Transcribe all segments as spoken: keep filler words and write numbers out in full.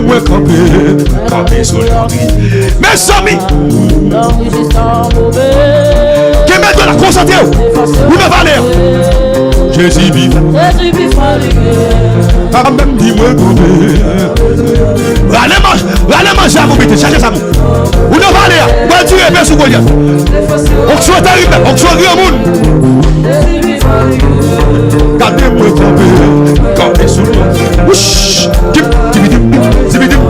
Mwen kanpe, kanpe sou lòdri. Mezanmi, kenbe dwe la, konsantre w. Ou nan vale a. Jezi vivan. Papa menm di mwen kanpe. Rale manje, rale manje a pou pete, chache sa pou. Ou nan vale a, ou pral tire epe sou Golyat. Onksyon terib, onksyon granmoun. Gade mwen kanpe, kanpe sou li. Wouch! Dim, dim, dim, dim, dim, dim,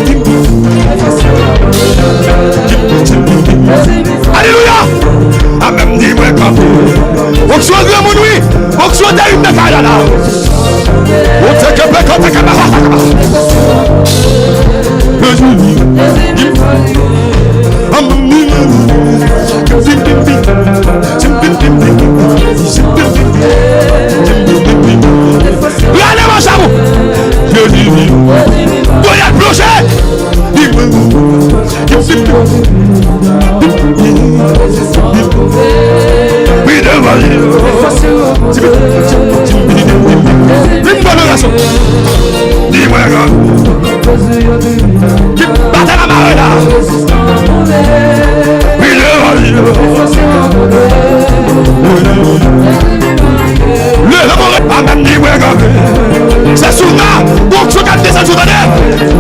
dim, dim. Alelouya! A menm di mwen kanpe. Onksyon granmoun wi. Onksyon terib nan kay la la. Otekepekotekabahatakaba. Jezi. Rale manje a pou. Jezi. Golyat plonje. Wi, devan li. Vin pran nan gason. Di mwen, God. Batay la mare la. Wi, devan li. Leve mwen, amèn, di mwen, God. Se sou la, bon, sou kat desann sou tande.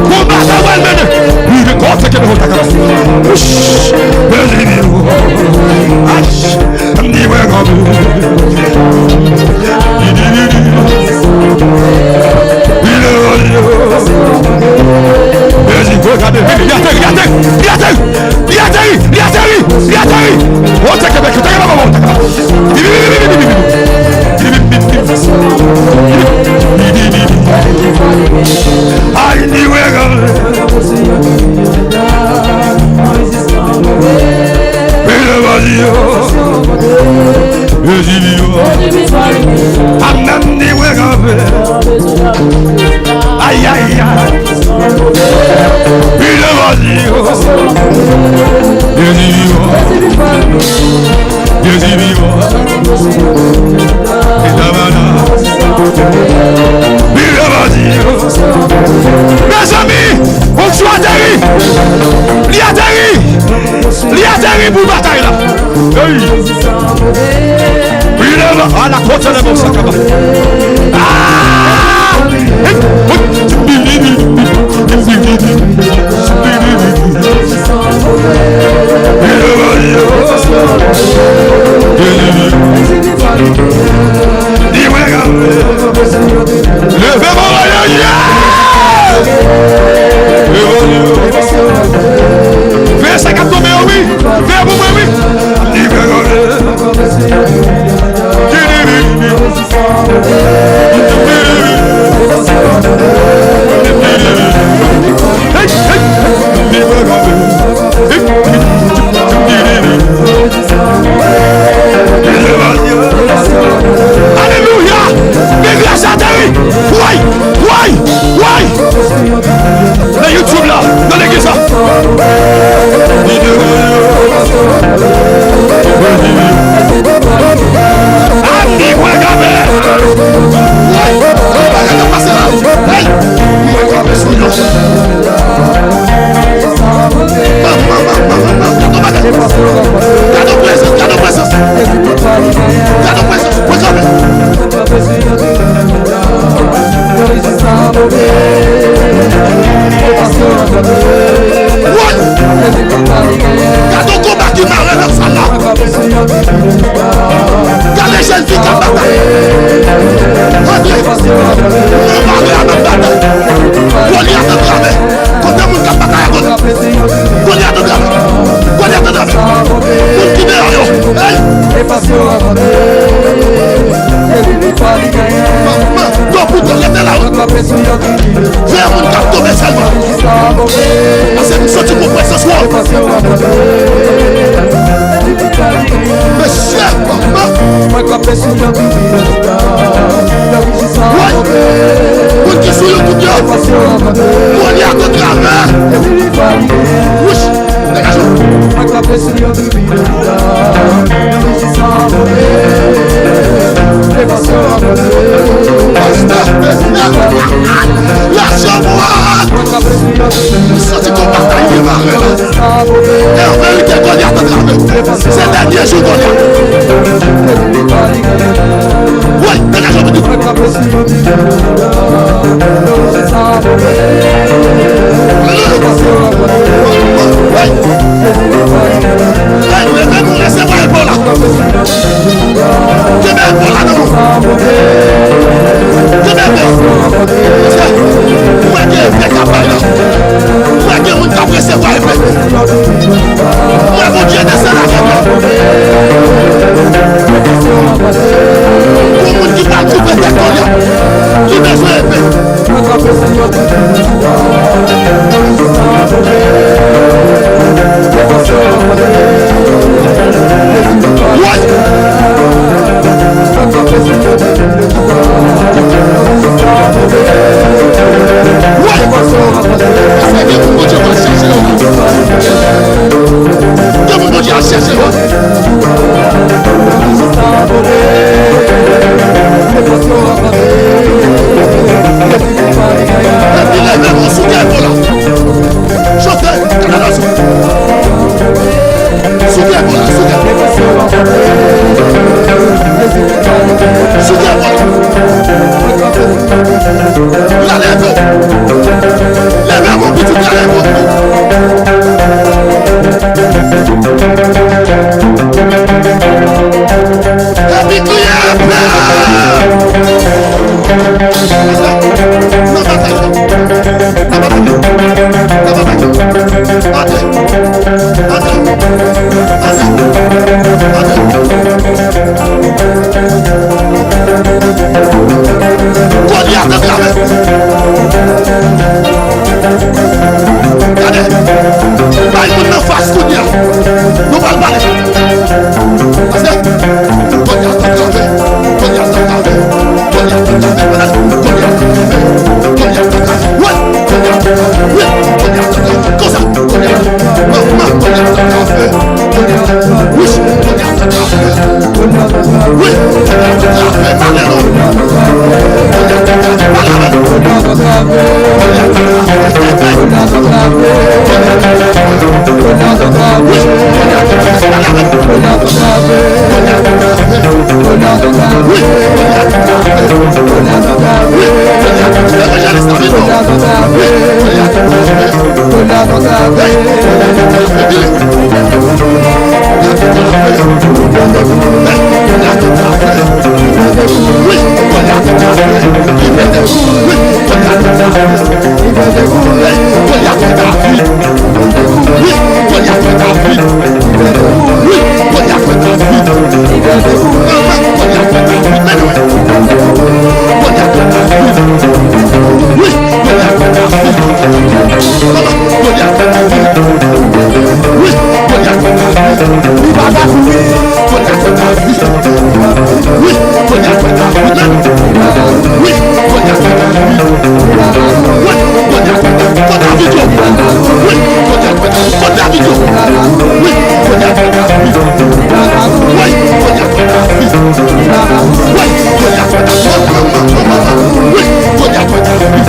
Konba sa w al mennen. Wi, de kò, se ke de kò, ta ka. Wouch. Bèl di, di, di. Ach. Di mwen kanpe. Di, di, di, di. Di, di, di, di. Jezi, regade. Li ateri, li ateri, li ateri. Li ateri, li ateri, li ateri. O, teke bèk, teke bèk, teke bèk. Di, di, di, di. Di, di, di, di. Ay, di mwen kanpe. Jezi vivan. Amèn, di mwen kanpe. Ay, ay, ay. Li devan li yo. Jezi vivan. Jezi vivan. Li devan li yo. Mezanmi, onksyon ateri. Li ateri. Li ateri pou batay la. Hey! Wi, la, la, ala kote le bon sakaba. Ah! Leve mwen, yeah! Veye sa k ap tonbe yo, wi. Veye pou mwen, wi. Hey, hey. Alelouya! Men gras ateri! Woy! Woy! Woy! Nan YouTube la, nan legliz la. Ani mwen kanpe. Woy! Woy, bagay la pase la. Hey! Mwen kanpe sou yo. Gade prezans, gade prezans. Gade prezans, mwen kanpe. Woy! Gade yon konba ki mare nan sal la. Gade jèn fi k ap batay. Antre. Nan mare a nan batay. Golyat antrave. Kote moun k ap batay a kote? Golyat antrave. Golyat antrave. Moun ki deyò yo. Hey! Yo pou tou leve la. Veye moun k ap tonbe sèlman. Paske m santi gon prezans wè. Mesye, mwen kanpe sou yon. Woy! Moun ki sou YouTube yo. Moun y a kontrave. Wouch! Degaje w. Pastè, mesye, la sè Alelouya. Hey, leve nou resevwa epò la. Kenbe epò la nan men w. Kenbe epè. Ou wè gen epè k ap bay la. Ou wè gen moun k ap resevwa epè. Ou wè Bondye desann avèk yo. Pou moun ki pral koupe tèt kòlè, li bezwen epè. Epi leve men w sou tè pou la. Chante, gade la sou. Sou tè pou la, sou tè pou la. Sou tè pou la. Leve men w. Leve men w, pitit, leve men w. Epi kriye, pè. Nan batay la. Nan batay la. Nan batay la. Antre. Antre. Antre. Antre. Golyat antrave. Gade. Bay moun nan fas kounye a. Nou pral pale. Pase. Golyat antrave. Golyat antrave. Golyat antrave. Golyat antrave. Golyat antrave. Wi. Golyat antrave. Wi. Golyat antrave. Konsa. Golyat. Manman, Golyat antrave. Golyat. Wi. Golyat antrave. Wi, Golyat antrave, pale non. Golyat antrave, pale avè nou. Golyat antrave, pale avè nou. Wi, Golyat antrave, pale avè nou. Golyat antrave, wi, Golyat antrave, wi, Golyat antrave, wi, Golyat antrave, evanjelis David, wi, Golyat antrave, Golyat antrave, wi, Golyat antrave, vini. Wi, Golyat fè David. Wi, Golyat fè David. Li pa ka kouri. Golyat fè David. Wi, Golyat fè David. Wi, Golyat fè David. Wi, Golyat fè David. Kot David yo? Wi, Golyat fè David. Kot David yo? Wi, Golyat fè David. Wi, Golyat fè David. Wi, Golyat fè David. Wi, Golyat fè David.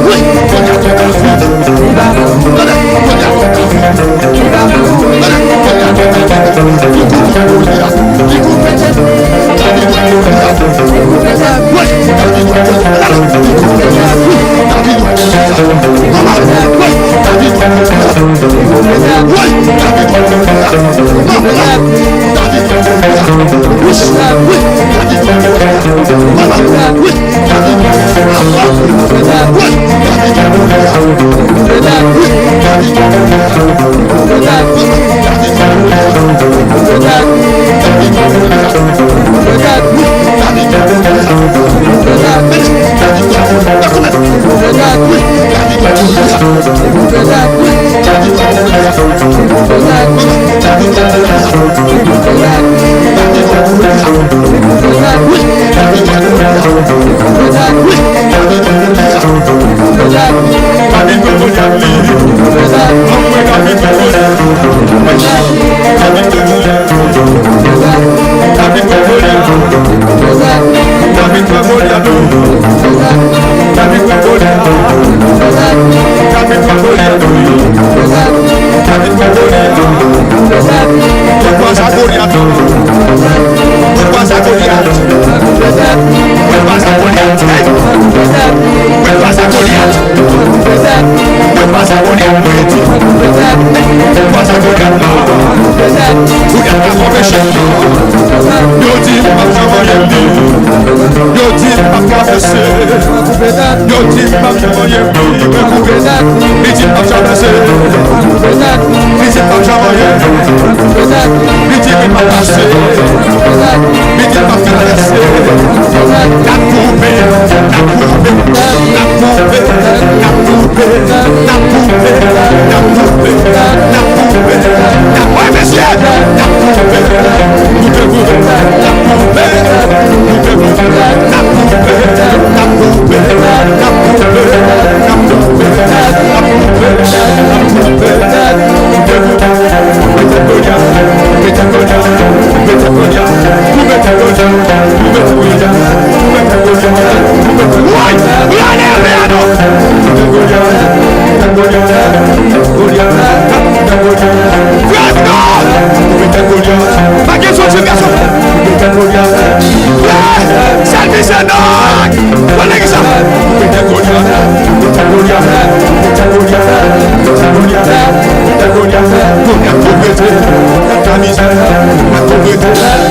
Wi, Golyat fè David. Gade, Golyat fè David. Gade, Golyat fè David. Li koupe Golyat. Li koupe. David wè Golyat. Wi, David wè Golyat. Li koupe. Wi, David wè Golyat. Manman, wi, David wè Golyat. Wi, David wè Golyat. Manman, David wè Golyat. Wi, wi, David wè Golyat. Manman, wi. David pran Golyat. David pran Golyat. David pran Golyat. David pran Golyat. Mwen kwaz a Golyat. Mwen kwaz a Golyat. Mwen kwaz a Golyat. Hey! Mwen kwaz a Li di m p ap janm anyen. Li di m p ap janm anyen. Li di m p ap janm anyen. Li di m p ap pase. Li di m p ap travèse. N ap koupe, n ap koupe, n ap koupe, n ap koupe, n ap koupe, n ap koupe, n ap koupe, n ap, wi, mesye, n ap koupe, koupe, koupe, n ap koupe, koupe, koupe, n ap koupe, n ap koupe, n ap koupe, n ap koupe, n ap koupe, n ap koupe, koupe, koupe. Sèl misye nòk. Konnen ki sa. Golyat, Golyat, Golyat, Golyat, Golyat, Golyat, Golyat, Golyat, Golyat,